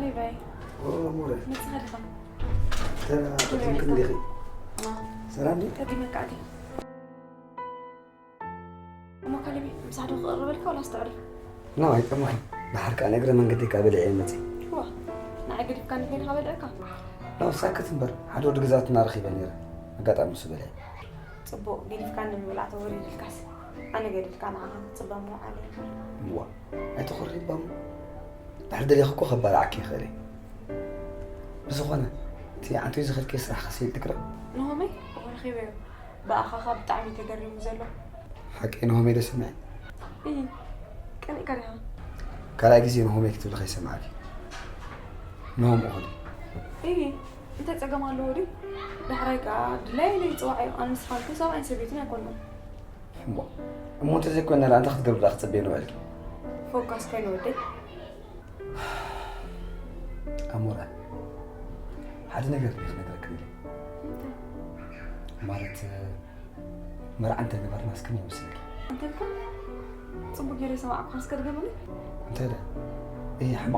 ሊባይ ኦ ሞረ መጽኻ ዲኻ? ተራ ተጥንክ እንዲኺ ሰላም ዲ ቀዲመካ ኣቲ እሞ ካሌቢ ምሳሕ ዶ ክቕርበልካ ወላ ኣስተዕሪፍ? ና ኣይጠመኹ ብሓርካ ንእግረ መንገዲ ካብ በልዐ መፂ ዋ ንዓይ ገዲፍካ ንፈይድካ በልዕካ ናው ሳክት እምበር ሓደ ወዲ ግዛትና ረኺበ ነይረ ኣጋጣሚ ንሱ በልዐ ጽቡቕ ገዲፍካ ንምብላዕ ተወሪድልካስ ኣነ ገዲፍካ ንዓኻ ክጽበ ምውዓል እዋ ኣይተኾሪባሞ ድሕሪ ደሊኹ እኮ ከባላዓኪ ይኽእል እየ ብዝኾነ እቲ ዓንቶይ ዝኸድከ ስራሕ ከስኢል ትክረም ንሆመይ ረኺበዮ ብኣኻኻ ብጣዕሚ ተገሪሙ ዘሎ ሓቂ ንሆመይ ዶ ስምዐ እይ ቀኒእካ ዲኻ ካልኣይ ግዜ ንሆመይ ክትብል ከይሰማዕኪ ንሆም እኹል እይ እንታይ ጸገም ኣለዎ ድዩ ዳሕራይ ከዓ ድላይ ኢለ ይፅዋዕ እዩ ኣነ ንስኻልኩ ሰብኣይን ሰበይትን ኣይኮንና እሞ እሞ እንተዘይኮይና ላ እንታይ ክትገብር ዳ ክፅበየ ንውዕልኪ ፎካስ ኮይኑ ወደይ ኣሞራ ሓደ ነገር ድየ ክነግረክ ኢለ ማለት መርዓ እንተገበርና እስከ ይመስለኪ እንተልካ ፅቡቅ ገይረ ሰማዕኩ እስከ ድገምኒ እንታይ ደ ይህ ሕማ